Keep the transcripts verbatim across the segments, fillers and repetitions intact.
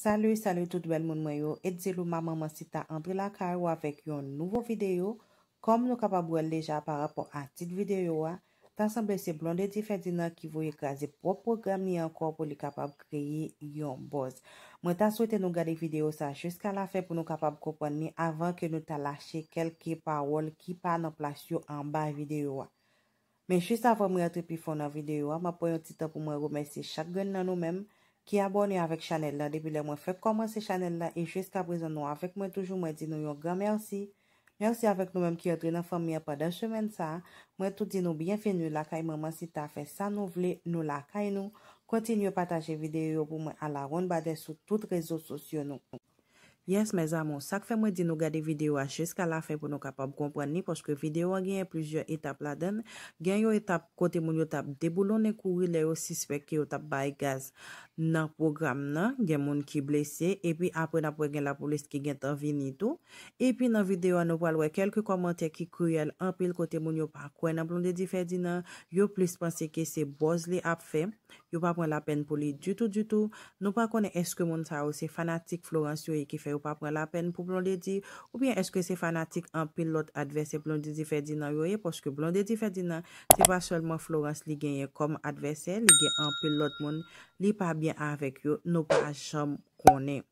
Salut, salut tout bèl moun mwen yo. Edzeluma Manmansita antre lakay ou avèk yon nouvo videyo. Kòm nou kapab wè l deja pa rapò a tit videyo a, ta sanble se Blondedy Ferdinand ki voye kraze pwòp pwogram li ankò pou li kapab kreye yon buzz. Mwen ta swete nou gade videyo sa jiska lafen pou nou kapab konprann li avan ke nou ta lache kèlke pawòl ki pa nan plas yo anba videyo a. Men jis avan mwen rantre pi fon nan videyo a, m ap pran yon ti tan pou mwen remèsye chak grenn nan nou menm ki abòne avèk chanèl la depi lè mwen fèk kòmanse chanèl la e jiska prezan nou avèk mwen toujou, mwen di nou yon gran mèsi. Mèsi avèk nou menm ki rantre nan fanmi an pandan semèn sa a. Mwen tou di nou byenveni lakay Manmansita, fè sa nou vle, nou lakay nou. Kontinye pataje videyo yo pou mwen a la ronn badè sou tout rezo sosyo nou. Yes, mes amours, sa k fè mwen di nou gade videyo a jiska lafen pou nou kapab konprann li, paske videyo a genyen plizyè etap ladan l. Gen yon etap kote moun yo t ap deboulonnen kouri lè yo sispèk ke yo t ap bay gaz nan pwogram nan. Gen moun ki blese, epi apre n ap wè gen lapolis ki gentan vini tou. Epi nan videyo a, nou pral wè kèlke kòmantè ki kriyèl anpil kote moun yo pa kwè nan Blondedy Ferdinand, yo plis panse ke se buzz li ap fè. Yo pa pran lapèn pou li ditou, ditou. Nou pa konnen èske moun sa yo se fanatik Florence yo ye ki fè yo pa pran lapèn pou Blondedy, oubyen èske se fanatik anpil lòt advèsè Blondedy Ferdinand yo ye, paske Blondedy Ferdinand, se pa sèlman Florence li genyen kòm advèsè, li gen anpil lòt moun, li pa byen avèk yo, nou pa janm konnen.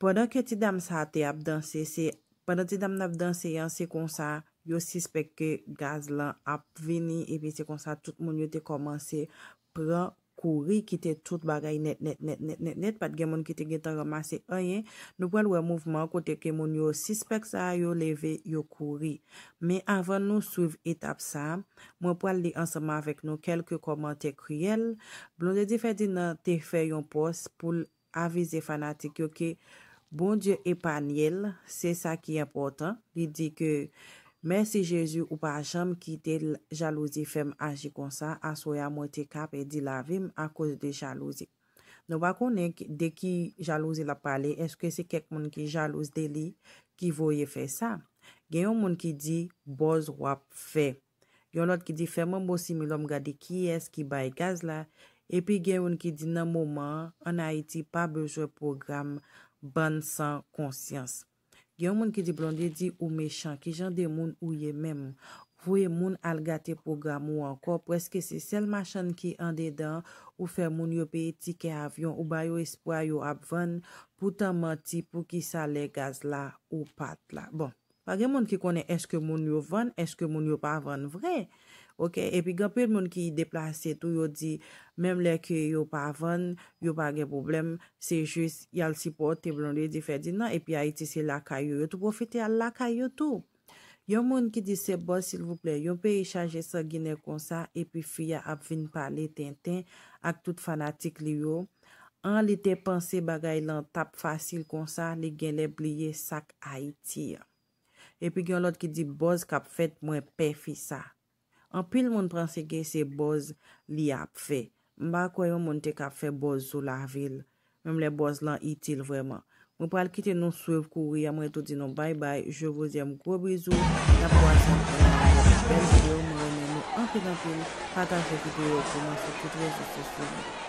Pandan ke ti dam sa a te ap danse, se, pandan ti dam nan ap danse an, se konsa yo sispèk ke gaz lan ap vini, epi se konsa tout moun yo te kòmanse pran kouri, kite tout bagay nèt, nèt, nèt, nèt, nèt, nèt. Pa t gen moun ki te gentan ranmase anyen. Nou pral wè mouvman kote ke moun yo sispèk sa a, yo leve, yo kouri. Men avan nou swiv etap sa a, mwen pral li ansanm avèk nou kèlke kòmantè kriyèl. Blondedy Ferdinand te fè yon pòs pou l avize fanatik yo ke Bondye epanye l, se sa ki enpòtan. Li di ke, mèsi Jezi, ou pa janm kite l, jalouzi fè m aji konsa, aswè a mwen te ka pèdi lavi m akoz de jalouzi. Nou pa konnen ki, de ki jalouzi l ap pale, èske se kèk moun ki jalouz de li ki voye fè sa? Gen yon moun ki di, buzz w ap fè. Gen yon lòt ki di, fè manbo similòm gade kiyès ki bay gaz la. Epi gen youn ki di, nan moman an, ann Ayiti pa bezwen pwogram bann san konsyans. Gen yon moun ki di, Blondedy, ou mechan, ki jan de moun ou ye menm? Voye moun al gate pwogram ou ankò, prèske se sèl machann ki andedan, ou fè moun yo peye tikè avyon, ou ba yo espwa yo ap vann, poutan manti, poukisa lè gaz la, ou pa t la? Bon. Pa gen moun ki konnen èske moun yo vann, èske moun yo pa vann vre. Oke, epi gen anpil moun ki deplase tou, yo di, menm lè ke yo pa vann, yo pa gen pwoblèm, se jis y al sipòte Blondedy Ferdinand, epi Ayiti se lakay yo, yo tou pwofite al lakay yo tou. Yon moun ki di se buzz silvouplè, yon peyi chaje sanginè konsa, epi fi a ap vin pale tenten ak tout fanatik li yo. An li te panse bagay lan t ap fasil konsa, li genlè bliye sa k Ayiti a. Epi gen yon lòt ki di buzz k ap fèt, mwen pè fi sa. Anpil moun panse ke se buzz li ap fè. M pa kwè yon moun te ka ap fè buzz sou lavi l, menm lè buzz lan itil vrèman. Mwen pral kite nou swiv kouri a, mwen tou di nou bay bay, je vous aime, gwo bizou, n ap kwaze ankò nan yon bèl videyo, mwen renmen nou anpil anpil, pataje videyo pou mwen sou tout rezo sosyo yo.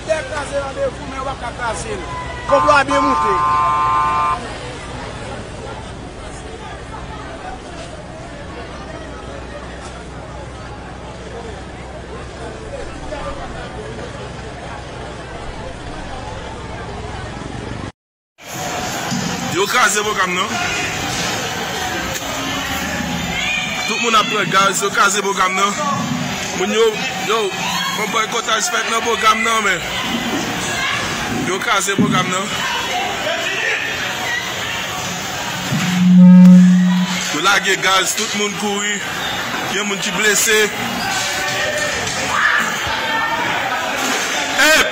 Lè kraze randevou, men yo p ap ka kraze l. Konplo a byen moute. Yo kraze pwogram nan. Tout moun ap pran gaz, yo kraze pwogram nan. Moun yo, yo, yon bòykotaj fèt nan pwogram nan, men yo kraze pwogram nan. Yo lage gaz, tout moun kouri. Gen moun ki blese. Ep!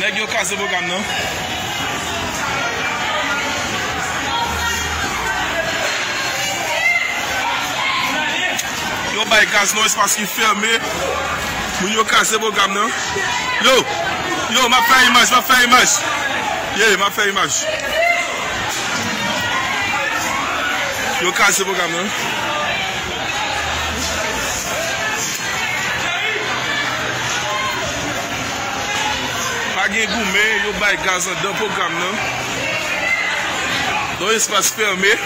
Nèg yo kraze pwogram nan. Yo bay gaz nan espas ki fèmen. Moun yo kraze pwogram nan. Yo, yo, m ap fè imaj, m ap fè imaj. Ye, m ap fè imaj. Yo kraze pwogram nan. Pa gen goumen, yo bay gaz anndan pwogram nan. Nan espas fèmen.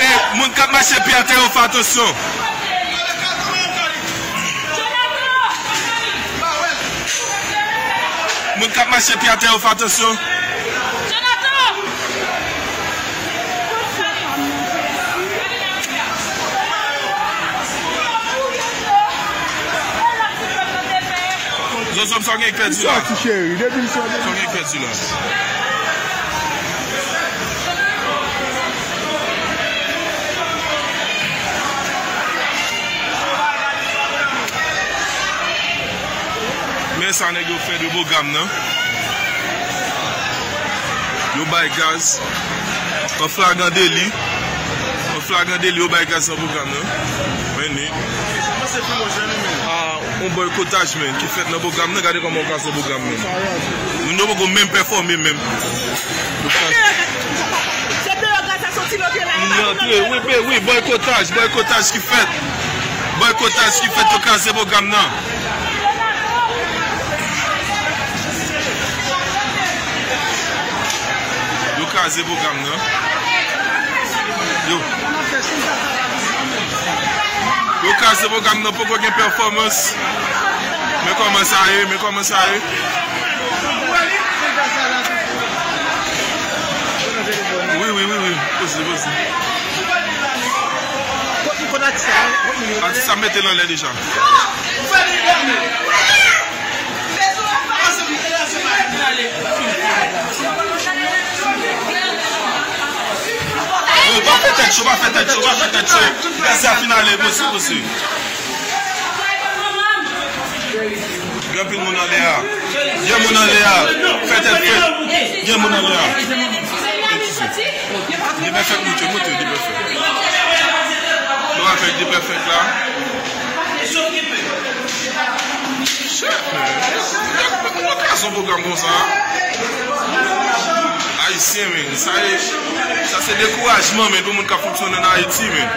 E, moun k ap mache pye atè yo, fè atansyon. Moun k ap mache pye atè yo, fè atansyon. Zozo, sa w gen k pèdi la? Sa w gen k pèdi la? Men sa nèg yo fè de pwogram nan. Yo bay gaz. An flagran deli. An flagran deli, yo bay gaz nan pwogram nan. Men ni. Ah, yon bòykotaj, men, ki fèt nan pwogram nan. Gade kòman yo kraze pwogram, men. Moun yo poko menm pèfòme, menm. Se deyò gaz sa soti loke la. Moun yo antre, wi, be, wi, bòykotaj, bòykotaj ki fèt. Bòykotaj ki fèt, yo kraze pwogram nan. Yo kraze pwogram nan. Yo. Yo kraze pwogram nan, poko gen pèfòmans. Men kòman sa ye, men kòman sa ye. Wi, wi, wi, wi. Poze, poze. Atis la mete l anlè deja. Yo, pa fè tèt cho, pa fè tèt cho, pa fè tèt cho. Gaz la fin ale, poze, poze. Gen anpil moun anlè a. Gen moun anlè a. Fè tèt frèt. Gen moun anlè a. Eskize. Depèfèk moute, moute, depèfèk. Nou avèk depèfèk la. Shit, man. Yo kraze yon pwogram konsa. Ayisyen, men. Sa e, sa se dekourajman, men, pou moun k ap fonksyone ann Ayiti, men.